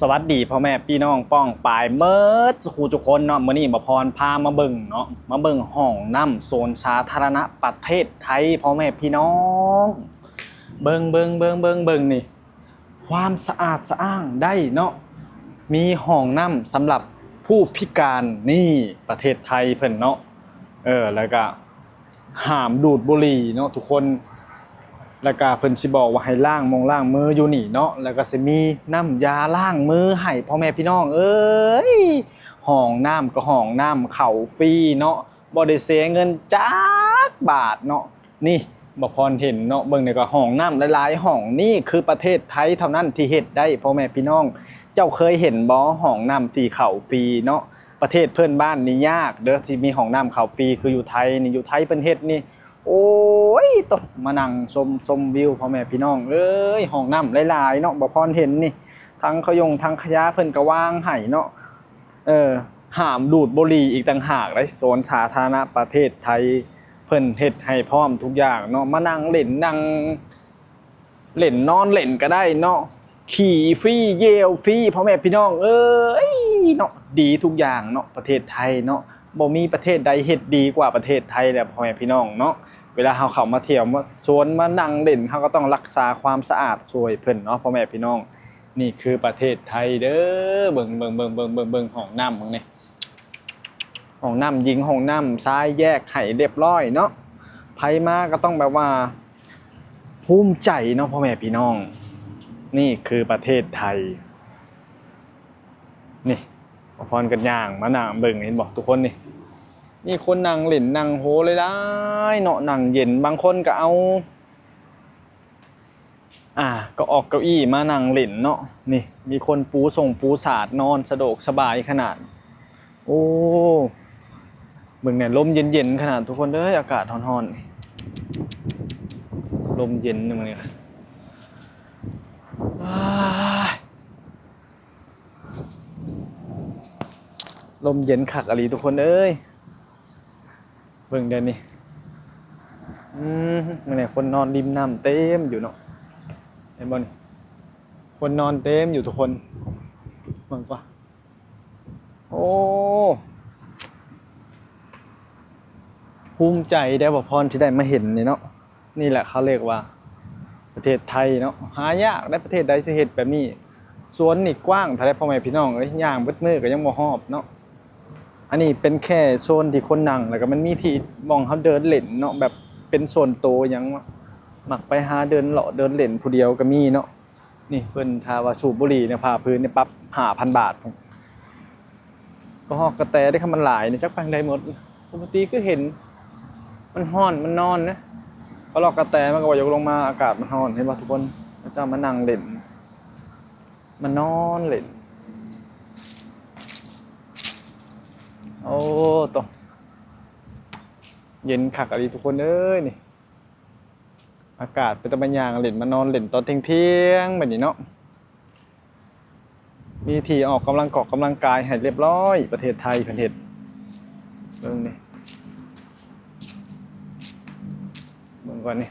ສະຫວັດດີພໍ່ແມ່ພີ່ນ້ອງປ້ອງປາຍເໝິດສູ່ຄູ່ສູ່ຄົນເນາະ. ມື້ນີ້ບ່າວພອນພາມາເບິ່ງເນາະ ມາເບິ່ງຫ້ອງນ້ຳໂຊນສາທາລະນະປະເທດໄທ ພໍ່ແມ່ພີ່ນ້ອງ. ເບິ່ງ ເບິ່ງ ເບິ່ງ ເບິ່ງ ເບິ່ງນີ້ ຄວາມສະອາດສະອ້າງໄດ້ເນາະ ມີຫ້ອງນ້ຳສຳລັບຜູ້ພິການ ນີ້ປະເທດໄທເພິ່ນເນາະ. ເອີ ແລ້ວກະ ຫ້າມດູດບຸຫຼີ່ເນາະທຸກຄົນ ແລ້ວກະເພິ່ນຊິບອກວ່າໃຫ້ລ້າງມົງລ້າງມືຢູ່ນີ້ເນາະ ແລ້ວກະຊິມີນ້ຳຢາລ້າງມືໃຫ້ພໍ່ແມ່ພີ່ນ້ອງເອີຍ. ຫ້ອງນ້ຳກໍຫ້ອງນ້ຳເຂົ້າຟຣີເນາະ ບໍ່ໄດ້ເສຍເງິນຈັກບາດເນາະ. ນີ້ ບ່າວພອນເຫັນເນາະ ເບິ່ງນີ້ກໍຫ້ອງນ້ຳຫຼາຍໆຫ້ອງ ນີ້ຄືປະເທດໄທເທົ່ານັ້ນທີ່ເຮັດໄດ້ພໍ່ແມ່ພີ່ນ້ອງ. ເຈົ້າເຄີຍເຫັນບໍ່ ຫ້ອງນ້ຳທີ່ເຂົ້າຟຣີເນາະ? ປະເທດເພື່ອນບ້ານນີ້ຍາກເດີ້ ຊິມີຫ້ອງນ້ຳເຂົ້າຟຣີຄືຢູ່ໄທນີ້. ຢູ່ໄທເພິ່ນເຮັດນີ້ ໂອ້ຍ ໂຕ ມານັ່ງຊົມ ຊົມວິວພໍ່ແມ່ພີ່ນ້ອງເອີຍ. ຫ້ອງນ້ຳຫຼາຍໆເນາະ ບ່າວພອນເຫັນນີ້ ຖັງຂະຍົງຖັງຂະຫຍາເພິ່ນກໍວາງໃຫ້ເນາະ. ເອີ ຫ້າມດູດບຸຫຼີ່ອີກຕ່າງຫາກເດ້. ໂຊນສາທາລະນະປະເທດໄທ ເພິ່ນເຮັດໃຫ້ພ້ອມທຸກຢ່າງເນາະ ມານັ່ງເຫຼັ້ນ ນັ່ງ ເຫຼັ້ນນອນເຫຼັ້ນກໍໄດ້ເນາະ ຂີ້ຟຣີເຢວຟຣີ ພໍ່ແມ່ພີ່ນ້ອງເອີຍເນາະ. ດີທຸກຢ່າງເນາະ ປະເທດໄທເນາະ ບໍ່ມີປະເທດໃດເຮັດດີກວ່າປະເທດໄທແລ້ວ ພໍ່ແມ່ພີ່ນ້ອງເນາະ. ເວລາເຮົາເຂົ້າມາທ່ຽວມາຊວນມານັ່ງເຫຼັ້ນ ເຮົາກໍຕ້ອງຮັກສາຄວາມສະອາດຊ່ວຍເພິ່ນເນາະ ພໍ່ແມ່ພີ່ນ້ອງ. ນີ້ຄືປະເທດໄທເດີ້ ເບິ່ງ ເບິ່ງ ເບິ່ງ ເບິ່ງ ເບິ່ງ ເບິ່ງຫ້ອງນ້ຳເບິ່ງນີ້. ຫ້ອງນ້ຳຍິງ ຫ້ອງນ້ຳຊາຍແຍກໃຫ້ລຽບຮ້ອຍເນາະ. ໃຜມາກໍຕ້ອງແບບວ່າພູມໃຈເນາະ ພໍ່ແມ່ພີ່ນ້ອງ. ນີ້ຄືປະເທດໄທ. ນີ້ ບ່າວພອນກໍຍ່າງມານະເບິ່ງ ເຫັນບໍ່ທຸກຄົນນີ້? ມີຄົນນັ່ງຫຼິ້ນນັ່ງໂຮຫຼາຍໆເນາະ ນັ່ງເຢັນ. ບາງຄົນກໍເອົາ ອ່າ ກໍອອກເກົ້າอี้ມານັ່ງຫຼິ້ນເນາະ. ນີ້ ມີຄົນປູສົງປູສາດ ນອນສະດວກສະບາຍຂະໜາດ. ໂອ້ ເບິ່ງແດ່ ລົມເຢັນໆຂະໜາດທຸກຄົນເອີຍ. ອາກາດຮ້ອນໆ ລົມເຢັນມື້ນີ້ ອ້າຍ ລົມເຢັນຄັກອີ່ຫຼີທຸກຄົນເອີຍ. ເບິ່ງແດ່ນີ້ ອືມ ມື້ນີ້ຄົນນອນລິມນ້ຳເຕັມຢູ່ເນາະ ເຫັນບໍ່ນີ້? ຄົນນອນເຕັມຢູ່ທຸກຄົນ ເບິ່ງກວ່າ. ໂອ້ ພູມໃຈເດ້ ບ່າວພອນທີ່ໄດ້ມາເຫັນນີ້ເນາະ. ນີ້ແຫຼະເຂົາເອີ້ນວ່າປະເທດໄທເນາະ ຫາຍາກເດ້ ປະເທດໃດຊິເຮັດແບບນີ້. ສວນນີ້ກວ້າງເທົ່າໃດ ພໍ່ແມ່ພີ່ນ້ອງເອີຍ ຍ່າງເບິດມື້ກໍຍັງບໍ່ຮອບເນາະ. ອັນນີ້ເປັນແຄ່ໂຊນທີ່ຄົນນັ່ງ ແລ້ວກໍມັນມີທີ່ໝ່ອງເຮົາເດີນຫຼິ້ນເນາະ ແບບເປັນສ່ວນໂຕຫຍັງເນາະ. ມັກໄປຫາເດີນເລາະເດີນຫຼິ້ນຜູ້ດຽວກໍມີເນາະ. ນີ້ເພິ່ນຖ້າວ່າສູບບຸຫຼີ່ນີ້ ຜ້າພື້ນນີ້ປັບຫ້າພັນບາດ. ກະຮອກກະແຕເດ້ ຄັນມັນຫຼາຍນີ້ຈັກໄປທາງໃດໝົດ. ປົກກະຕິຄືເຫັນມັນຮ້ອນມັນນອນນະ ກະຮອກກະແຕມັນກໍບໍ່ຢາກລົງມາ ອາກາດມັນຮ້ອນ. ເຫັນບໍ່ທຸກຄົນ? ເຂົາເຈົ້າມານັ່ງຫຼິ້ນ ມານອນຫຼິ້ນ. ໂອ້ ໂຕ ເຢັນຄັກອີ່ຫຼີທຸກຄົນເອີຍນີ້. ອາກາດເປັນຕາມາຍ່າງຫຼິ້ນ ມານອນຫຼິ້ນຕອນທ່ຽງໆແບບນີ້ເນາະ. ມີທີ່ອອກກຳລັງກອກກຳລັງກາຍໃຫ້ລຽບຮ້ອຍ ປະເທດໄທເພິ່ນເຮັດ. ເບິ່ງນີ້ ເບິ່ງກ່ອນນີ້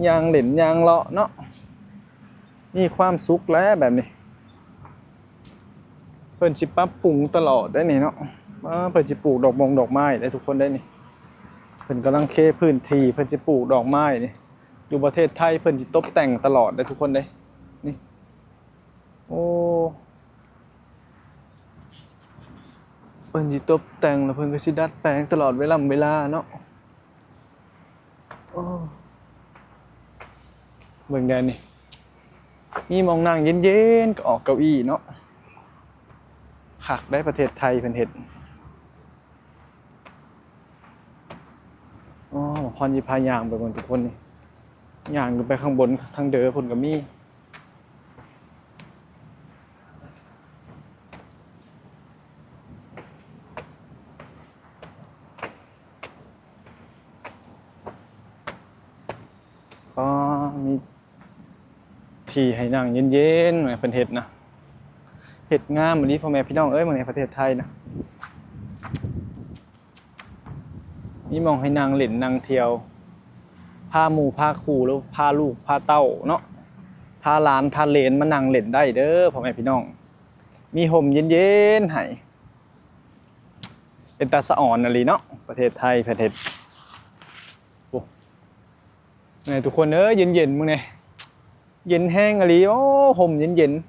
ຍ່າງຫຼິ້ນຍ່າງເລາະເນາະ ມີຄວາມສຸກແຫຼະແບບນີ້. ເພິ່ນຊິປັບປຸງຕະຫຼອດໄດ໋ນີ້ເນາະ. ເອີ ເພິ່ນຊິປູກດອກມົງດອກໄມ້ໄດ໋ທຸກຄົນໄດ໋ນີ້. ເພິ່ນກຳລັງເຄພື້ນທີ່ ເພິ່ນຊິປູກດອກໄມ້ນີ້. ຢູ່ປະເທດໄທເພິ່ນຊິຕົບແຕ່ງຕະຫຼອດໄດ໋ທຸກຄົນເດ້ ນີ້. ໂອ້ ເພິ່ນຊິຕົບແຕ່ງ ແລ້ວເພິ່ນກໍຊິດັດແປງຕະຫຼອດເວລາເວລາເນາະ. ໂອ້ ເບິ່ງແດ່ນີ້ ມີໝ່ອງນັ່ງເຢັນໆ ກໍອອກເກົ້າอี้ເນາະ. ຄັກໄດ໋ປະເທດໄທເພິ່ນເຮັດ. ອໍ ພອນຊິພາຍ່າງໄປເບິ່ງທຸກຄົນນີ້ ຍ່າງຂຶ້ນໄປຂ້າງບົນ ທາງເດີພຸ້ນກໍມີ. ອໍ ມີທີ່ໃຫ້ນັ່ງເຢັນໆ ເພິ່ນເຮັດນະ ເຮັດງາມອີ່ຫຼີ ພໍ່ແມ່ພີ່ນ້ອງເອີຍ. ເບິ່ງໃນປະເທດໄທນະ ມີໝ່ອງໃຫ້ນັ່ງຫຼິ້ນນັ່ງທ່ຽວ ພາໝູ່ພາຄູ່ ຫຼືພາລູກພາເຕົ້າເນາະ. ພາຫຼານພາເຫຼນມານັ່ງເຫຼັ້ນໄດ້ເດີພໍ່ແມ່ພີ່ນ້ອງ ມີຮົ່ມເຢັນໆໃຫ້ ເປັນຕາສະອອນອີ່ຫຼີເນາະ ປະເທດໄທເພິ່ນເຮັດ. ໂອ້ ນີ້ທຸກຄົນເອີຍ ເຢັນໆ ເບິ່ງແດ່ ເຢັນແຮງອີ່ຫຼີ ໂອ້ ຮົ່ມເຢັນໆ.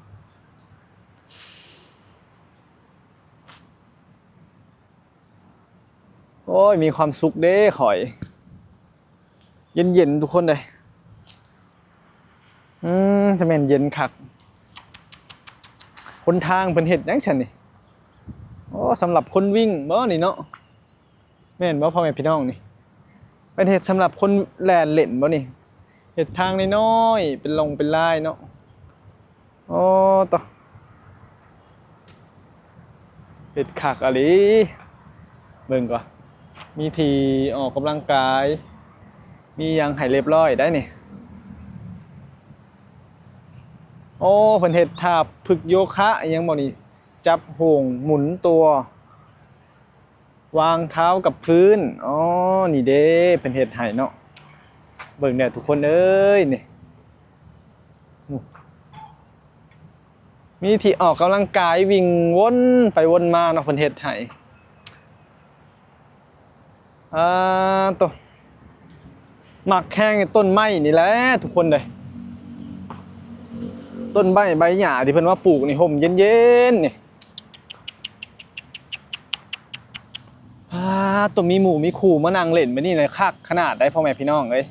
ໂອ້ຍ ມີຄວາມສຸກເດ້ຂ້ອຍ ເຢັນໆ ທຸກຄົນເດ້. ອືມ ຈະແມ່ນເຢັນຄັກ. ຫົນທາງເພິ່ນເຮັດຫຍັງຊັ້ນນີ້? ໂອ້ ສຳລັບຄົນວິ່ງບໍ່ນີ້ເນາະ? ແມ່ນບໍ່ພໍ່ແມ່ພີ່ນ້ອງນີ້? ເພິ່ນເຮັດສຳລັບຄົນແລ່ນເຫຼັ້ນບໍ່ນີ້? ເຮັດທາງນ້ອຍໆ ເປັນລົງເປັນລາຍເນາະ. ໂອ້ ໂຕ ເຮັດຄັກອີ່ຫຼີ ເບິ່ງກ່ອນ ມີທີ່ອອກກຳລັງກາຍ ມີຫຍັງໃຫ້ລຽບຮ້ອຍໄດ໋ນີ້. ໂອ້ ເພິ່ນເຮັດທ່າຝຶກໂຍຄະອີ່ຫຍັງບໍ່ນີ້? ຈັບໂຫງໝູນຕົວ ວາງເທົ້າກັບພື້ນ. ອໍ ນີ້ເດ້ ເພິ່ນເຮັດໃຫ້ເນາະ ເບິ່ງແດ່ທຸກຄົນເອີຍ ນີ້ ມີທີ່ອອກກຳລັງກາຍ ວິ່ງວົນໄປວົນມາເນາະ ເພິ່ນເຮັດໃຫ້. ອ່າ ໂຕ ມັກແຮງຕົ້ນໄມ້ນີ້ແຫຼະທຸກຄົນເດ້ ຕົ້ນໄມ້ໃບຫຍ້າທີ່ເພິ່ນມາປູກນີ້ ຮົ່ມເຢັນໆ ນີ້. ອ່າ ໂຕ ມີໝູ່ມີຄູ່ມານັ່ງເຫຼັ້ນແບບນີ້ນະ ຄັກຂະໜາດໃດ໋ພໍ່ແມ່ພີ່ນ້ອງເອີຍ.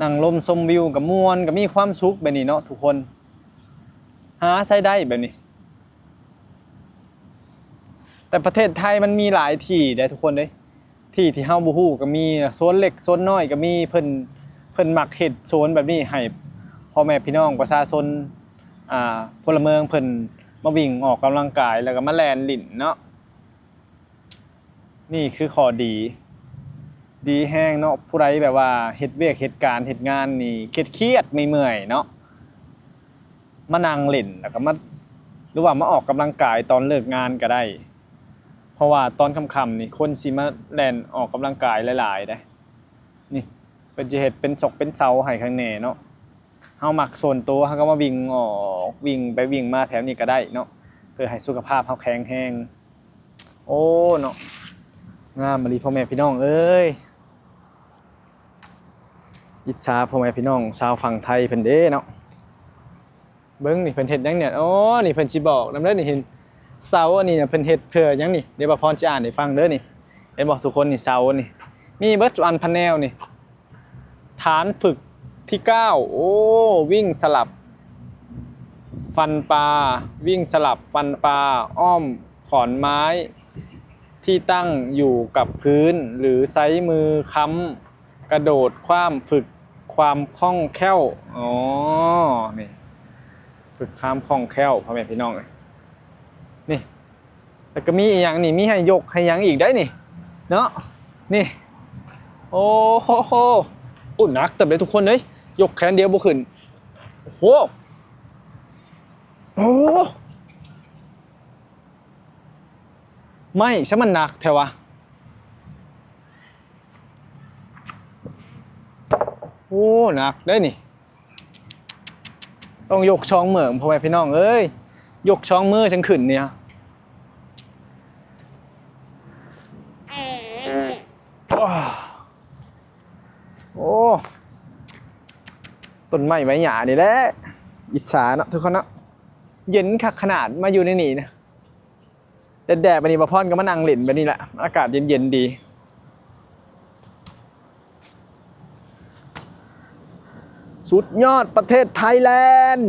ນັ່ງລົມຊົມວິວກໍມ່ວນ ກໍມີຄວາມສຸກແບບນີ້ເນາະທຸກຄົນ ຫາໃສໄດ້ແບບນີ້. ແຕ່ປະເທດໄທມັນມີຫຼາຍທີ່ເດ້ທຸກຄົນເດ້ ທີ່ທີ່ເຮົາບໍ່ຮູ້ກໍມີ ສວນເລັກສວນນ້ອຍກໍມີ. ເພິ່ນ ເພິ່ນມັກເຮັດສວນແບບນີ້ໃຫ້ພໍ່ແມ່ພີ່ນ້ອງປະຊາຊົນ ອ່າ ພົນລະເມືອງເພິ່ນມາວິ່ງອອກກຳລັງກາຍ ແລ້ວກໍມາແລ່ນຫຼິ້ນເນາະ. ນີ້ຄືຂໍ້ດີ ດີແຮງເນາະ. ຜູ້ໃດແບບວ່າເຮັດວຽກເຮັດການເຮັດງານນີ້ຄຽດໆ ເມື່ອຍໆ ເນາະ ມານັ່ງຫຼິ້ນ ແລ້ວກໍມາ ຫຼືວ່າມາອອກກຳລັງກາຍຕອນເລີກງານກໍໄດ້ ເພາະວ່າຕອນຄ່ຳໆ ນີ້ຄົນຊິມາແລ່ນອອກກຳລັງກາຍຫຼາຍໆ ເດ້. ນີ້ເພິ່ນຈະເຮັດເປັນຊອກເປັນເສົາໃຫ້ຂ້າງແນ່ເນາະ. ເຮົາມັກໂຊນໂຕ ເຮົາກໍມາວິ່ງອອກ ວິ່ງໄປວິ່ງມາແຖວນີ້ກໍໄດ້ເນາະ ເພື່ອໃຫ້ສຸຂະພາບເຮົາແຂງແຮງ. ໂອ້ ເນາະ ງາມອີ່ຫຼີພໍ່ແມ່ພີ່ນ້ອງເອີຍ. ອິດສາພໍ່ແມ່ພີ່ນ້ອງຊາວຝັ່ງໄທເພິ່ນເດ້ເນາະ. ເບິ່ງນີ້ເພິ່ນເຮັດຫຍັງນີ້? ໂອ້ ນີ້ເພິ່ນຊິບອກນຳເດີນີ້. ເຫັນເສົາອັນນີ້ນະ ເພິ່ນເຮັດເພື່ອຫຍັງນີ້? ດຽວບ່າວພອນຊິອ່ານໃຫ້ຟັງເດີນີ້. ເຫັນບໍ່ທຸກຄົນ? ນີ້ເສົານີ້ມີເບິດສູ່ອັນພະແນວນີ້. ຖານຝຶກທີເກົ້າ ໂອ້ ວິ່ງສະຫຼັບຟັນປາ ວິ່ງສະຫຼັບຟັນປາ ອ້ອມຂອນໄມ້ທີ່ຕັ້ງຢູ່ກັບພື້ນ ຫຼືໃຊ້ມືຄ້ຳ ກະໂດດຄວ້າມ ຝຶກຄວາມຄ່ອງແຄ້ວ. ອໍ ນີ້ ຝຶກຄວາມຄ່ອງແຄ້ວ ພໍ່ແມ່ພີ່ນ້ອງເອີຍ ນີ້. ແລ້ວກໍມີອີ່ຫຍັງນີ້ ມີໃຫ້ຍົກໃຫ້ຫຍັງອີກໄດ໋ນີ້ເນາະ ນີ້. ໂອ້ໂຫ ໂອ້ ໜັກເຕີບເດ້ທຸກຄົນເອີຍ ຍົກແຂນດຽວບໍ່ຂຶ້ນ. ໂອ້ໂຫ ໂອ້ ໄມ້ຊະມັນໜັກແທ້ວະ. ໂອ້ ໜັກເດ້ນີ້ ຕ້ອງຍົກສອງມື ພໍ່ແມ່ພີ່ນ້ອງເອີຍ ຍົກສອງມືຈັ່ງຂຶ້ນນີ້. ໂອ້ ຕົ້ນໄມ້ໃບຫຍ້ານີ້ແຫຼະ ອິດສາເນາະທຸກຄົນເນາະ ເຢັນຄັກຂະໜາດ ມາຢູ່ໃນນີ້ນະ. ແດດໆ ບາດນີ້ບ່າວພອນກໍມານັ່ງຫຼິ້ນແບບນີ້ແຫຼະ ອາກາດເຢັນໆ ດີ. ສຸດຍອດປະເທດໄທແລນ